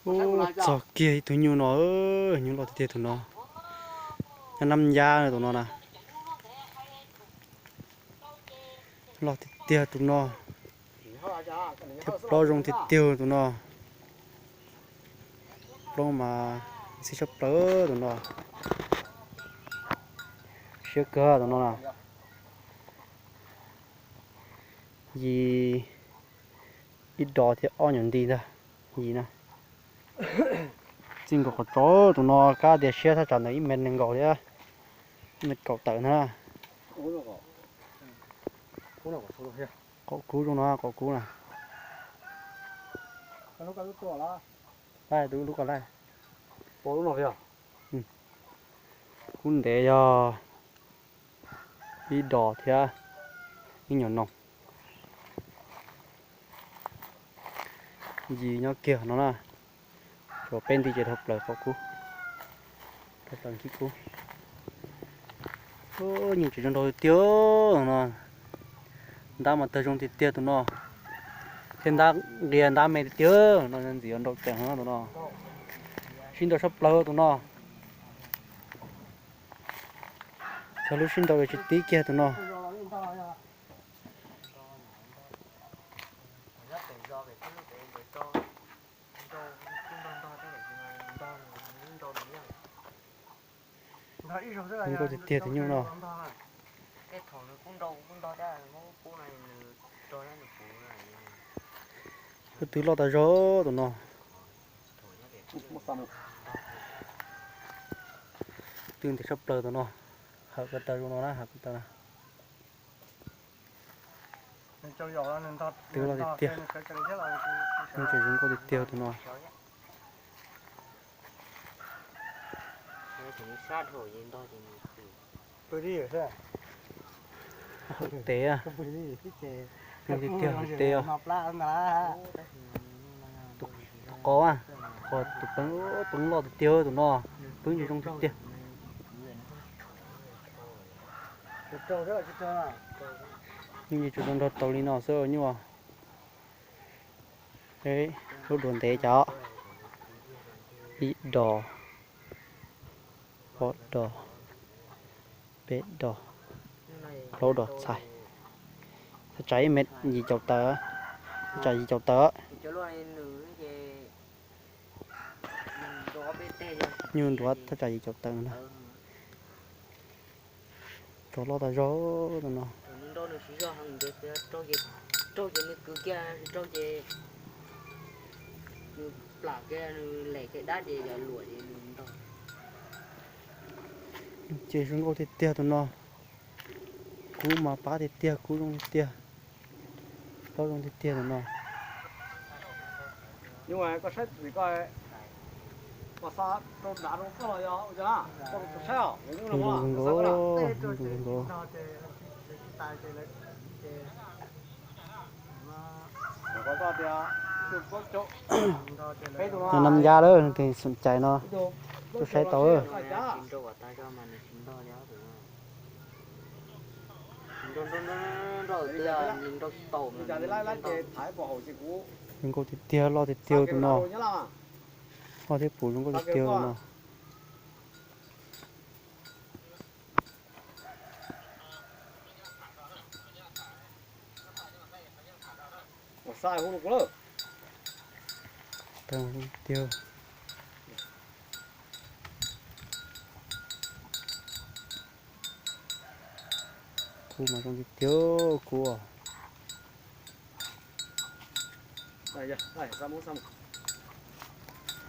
Ub, txog kiag ib tug nyuj no, nyuj loj tiag tiag tus no. Nyob Nab Yab tus no na. Loj tiag tiag tus no. Thiab plaub zoo tiag tiag tus no. Plaub mas ntxim tshaj plaws tus no. Siab kawg tus no na. Yim ib dos thiab ob nyuag nti ntag. Yim na. Txij nkaus qhov tsaus tus no kab tias siab thaj tsam ntawm ib mev nees nkaum thiab, ib mev kaum tawm na. Qaum kub zoo no, qaum kub na. Lub ko laj. Kub ntev yog ib dos thiab ib nyuag noog. Yim nyob kiag no na. Tsuas peb nti ces dhau plaws qaum kub, dhau plaws nkhib kub. Nyuj tseem zoo nraug tiag tiag no. Ntab mas tawg zoo tiag tiag tus no, thiab ntab nqia ntab me tiag tiag no, ntxim yuav nraum cees no tus no. Sib nraus tshaj plaws tus no. Cov lub sib nraus yuav tsis tib kiag tus no. Zoo nkauj tiag tiag tus nyuj no. Lub twg loj tas zog tus no. Twb ntev tshaj plaws tus no. Hawm ko taw zoo no na, hawm ko taw na. Twb loj tiag tiag. Zoo nkauj tiag tiag tus no. Hawm tes, zoo tiag tiag hawm tes os. Tus qos, qos tus peeb, peeb loj tiag tiag tus no, peeb zoo tiag tiag. Nyuj tsuas zoo nraug tau li no xwb nyuj. Lub duav ntev cov, ib dos, ob dos, peb dos, plaub dos txhais. Thaj tsam ib mev yim caum tawm, thaj tsam yim caum tawm. Nyuj nruav thaj tsam yim caum tawm no. Tsov loj tas zog tus no. Ces zoo nkauj tiag tiag tus no. Kub mas pab tiag tiag, kub zoo tiag tiag. Plaub zoo tiag tiag tus no. Zoo nkauj, zoo nkauj. Nab Yab lawm, tus xom cai no tuaj saib tau. Zoo nkauj tiag tiag, loj tiag tiag tus no. Loj thiab puv zoo nkauj tiag tiag tus no. Tiag. Kub mas zoo tiag tiag kub.